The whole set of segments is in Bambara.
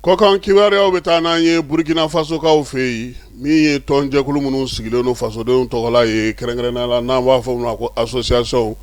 Kɔkan kibaruyaw bɛ taa n'an ye Burukina Fasokaw fɛ yen, min ye tɔnjɛkulu minnu sigilen don fasodenw tɔgɔla ye, kɛrɛnkɛrɛnnenya la n'an b'a fɔ ma ko association,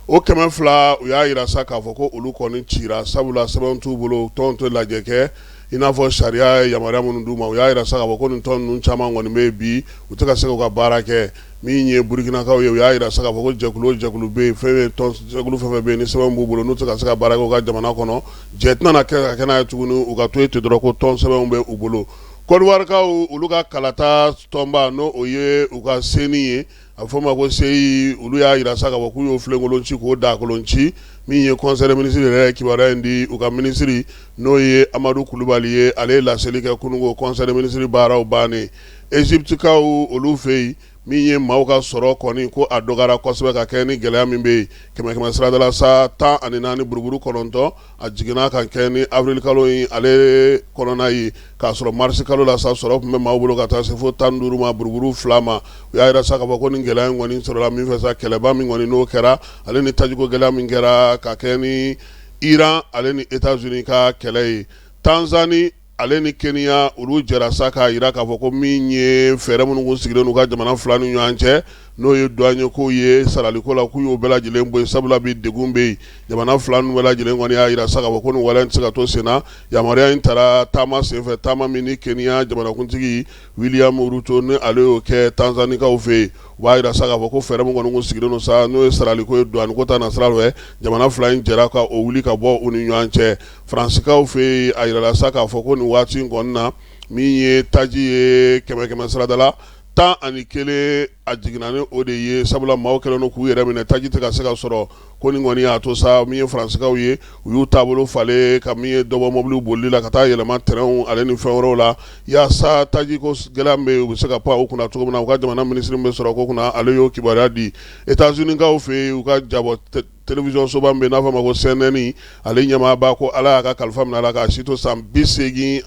o 200, u y'a jira sa k'a fɔ ko olu kɔni cira, sabula sɛbɛn t'u bolo, tɔn tɛ lajɛ kɛ i n'a fɔ sariya ye yamaruya minnu d'u ma. U y'a jira sa k'a fɔ ko nin tɔn ninnu caman kɔni bɛ yen bi, u tɛ ka se k'u ka baara kɛ. Min ye Burukinakaw ye, u y'a jira sa k'a fɔ ko jɛkulu o jɛkulu bɛ yen, fɛn jɛkulu fɛn fɛn bɛ yen ni sɛbɛn b'u bolo, n'u tɛ ka se ka baara kɛ u ka jamana kɔnɔ, jɛ tɛna kɛ ka kɛ n'a ye tuguni, u ka to yen ten dɔrɔn ko tɔn sɛbɛnw bɛ u bolo. Kɔdiwarikaw, olu ka kalata tɔnba, n'o o ye u ka CENI ye, a bɛ fɔ o ma ko CEI, olu y'a jira sa k'a fɔ k'u y'o filenkolon ci k'o daakolon ci. Min ye conseil des ministres yɛrɛ ye kibaruya in di, u ka minisiri, n'o ye Amadu Kulubali ye, ale ye laseli kɛ kununko conseil des ministres baaraw bannen. Égyptekaw olu fɛ yen, min ye maaw ka sɔrɔ kɔni ko a dɔgɔyara kosɛbɛ ka kɛ ni gɛlɛya min bɛ yen, kɛmɛ kɛmɛ sarada la sa, 14.9, a jiginna ka kɛ ni avril kalo in ale kɔnɔna ye, k'a sɔrɔ mars kalo la sa, sɔrɔ tun bɛ maaw bolo ka taa se fo 15 ma buruburu 2 ma. U y'a jira sa k'a fɔ ko nin gɛlɛya in kɔni sɔrɔla min fɛ sa, kɛlɛba min kɔni n'o kɛra, ale ni tajiko gɛlɛya min kɛra ka kɛ ni Iran ale ni États-Unis ka kɛlɛ ye. Tanzanie ale ni Kenya, olu jɛra sa k'a jira k'a fɔ ko min ye fɛɛrɛ minnu kun sigilen u ka jamana fila ni ɲɔgɔn cɛ, n'o ye douane ko ye, saraliko la, k'u y'o bɛɛ lajɛlen bɔ yen, sabula bi degun bɛ yen. Jamana fila ninnu bɛɛ lajɛlen kɔni y'a jira sa k'a fɔ ko nin waleya in tɛ se ka to sen na. Yamaruya in taara taama senfɛ, taama min ni Kenya jamanakuntigi William Ruto ni ale y'o kɛ Tanzanikaw fɛ yen. U b'a jira sa k'a fɔ ko fɛɛrɛ min kɔni kun sigilen don sa, n'o ye saraliko ye, douane ko ta nasira fɛ, jamana fila in jɛra ka o wuli ka bɔ u ni ɲɔgɔn cɛ. Faransikaw fɛ yen, a jirala sa k'a fɔ ko nin waati in kɔni na, min ye taji ye, kɛmɛ kɛmɛ sarada la 11, a jiginna ni o de ye, sabula maaw kɛlen don k'u yɛrɛ minɛ, taji tɛ ka se ka sɔrɔ. Ko nin kɔni y'a to sa, min ye Faransikaw ye, u y'u taabolo falen ka min ye dɔbɔ mɔbiliw bolili la ka taa yɛlɛma tɛrɛnw ale ni fɛn wɛrɛw la, yaasa taji ko gɛlɛya min bɛ yen, u bɛ se ka pan o kunna cogo min na. U ka jamana minisiri min bɛ sɔrɔ ko kunna, ale y'o kibaruya di. États-Unis-kaw fɛ yen, u ka jabɔ télévision soba min bɛ n'a fɔ ma ko CNN, ale ɲɛmaaba ko Ala y'a ka kalifa minɛ a la k'a si to san 87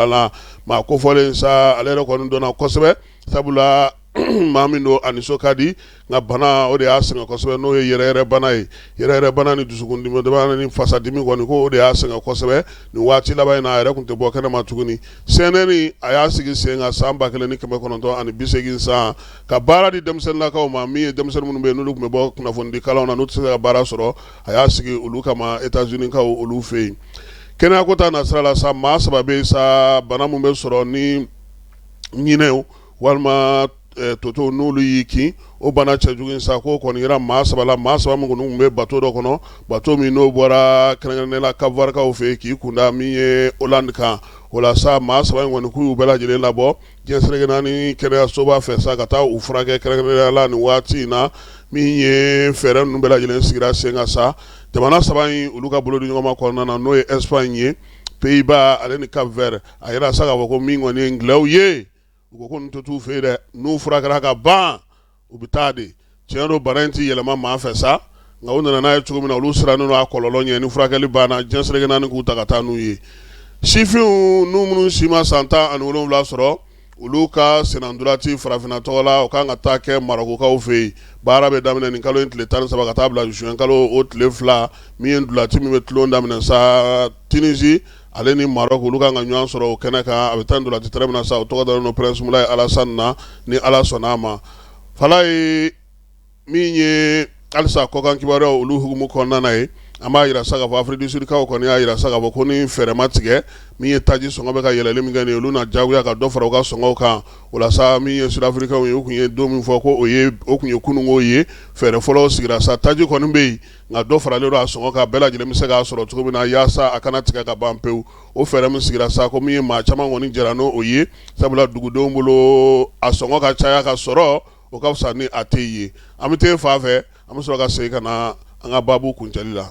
la. Maa kofɔlen sa, ale yɛrɛ kɔni dɔnna kosɛbɛ, sabula maa min don, a nisɔn ka di, nka bana o de y'a sɛgɛn kosɛbɛ, n'o ye yɛrɛyɛrɛ bana ye. Yɛrɛyɛrɛ bana ni dusukundimi bana ni fasadimi kɔni, ko o de y'a sɛgɛn kosɛbɛ nin waati laban in na. A yɛrɛ tun tɛ bɔ kɛnɛma tuguni. CNN a y'a sigi sen kan san 1980 san ka baara di denmisɛnninlakaw ma. Min ye denmisɛnnin minnu bɛ yen, n'olu tun bɛ bɔ kunnafonidi kalanw na, n'u tɛ se ka baara sɔrɔ, a y'a sigi olu kama États-Unis-kaw olu fɛ yen. Kɛnɛya ko ta nasira la sa, maa saba bɛ yen sa, bana min bɛ sɔrɔ ni ɲinɛw walima toto n'olu y'i kin, o bana cɛjugu in sa, k'o kɔni yera maa saba la, maa saba min kɔni tun bɛ bato dɔ kɔnɔ, bato min n'o bɔra kɛrɛnkɛrɛnnenya la Cap-Vert-kaw fɛ yen k'i kunda min ye Hollande kan. O la sa, maa saba in kɔni, k'u y'u bɛɛ lajɛlen labɔ diɲɛ seleke naani kɛnɛyasoba fɛ sa ka taa u furakɛ kɛrɛnkɛrɛnnenya la nin waati in na. Min ye fɛɛrɛ ninnu bɛɛ lajɛlen sigira sen kan sa, jamana saba in olu ka bolo di ɲɔgɔn ma kɔnɔna na, n'o ye Espagne ye, Pays-Bas ale ni Cap-Vert. A yira sa k'a fɔ ko min kɔni ye ngilɛw ye, u ko ko nin tɛ t'u fɛ yen dɛ, n'u furakɛra ka ban, u bɛ taa de. Tiɲɛ don, bana in tɛ yɛlɛma maa fɛ sa, nka u nana n'a ye cogo min na, olu sirannen don a kɔlɔlɔ ɲɛ. Ni furakɛli banna, diɲɛ seleke naani k'u ta ka taa n'u ye. Sifinw n'u minnu si ma san 17 sɔrɔ, olu ka sennantolaci farafinna tɔgɔ la, o kan ka taa kɛ Marɔkukaw fɛ yen. Baara bɛ daminɛ nin kalo in tile 13 ka taa bila juin kalo o tile 2. Min ye ntolaci min bɛ tulon daminɛ sa, Tunisie ale ni Maroc, olu kan ka ɲɔgɔn sɔrɔ o kɛnɛ kan. A bɛ taa ntolaci terrain min na sa, o tɔgɔ dalen don Prince Moulay Alassane na, ni Ala sɔnna a ma. Fala ye min ye halisa kɔkan kibaruyaw olu hukumu kɔnɔna na ye, an b'a jira sa k'a fɔ Afrique du Sud kaw kɔni y'a jira sa k'a fɔ ko ni fɛɛrɛ ma tigɛ, min ye taji sɔngɔ bɛ ka yɛlɛli min kɛ nin ye, olu na jagoya ka dɔ fara u ka sɔngɔw kan. O la sa, min ye Sud-Africains ye, u tun ye don min fɔ ko o ye, o tun ye kununko ye. Fɛɛrɛ fɔlɔ sigira sa, taji kɔni bɛ yen, nka dɔ faralen don a sɔngɔ kan, bɛɛ lajɛlen bɛ se k'a sɔrɔ cogo min na, yaasa a kana tigɛ ka ban pewu. O fɛɛrɛ min sigira sa, ko min ye maa caman kɔni jɛra n'o ye, sabula dugudenw bolo, a sɔngɔ ka caya ka sɔrɔ, o ka fisa ni a tɛ ye. An bɛ taa fan fɛ, an bɛ sɔrɔ ka segin ka na an ka baabu kuncɛli la.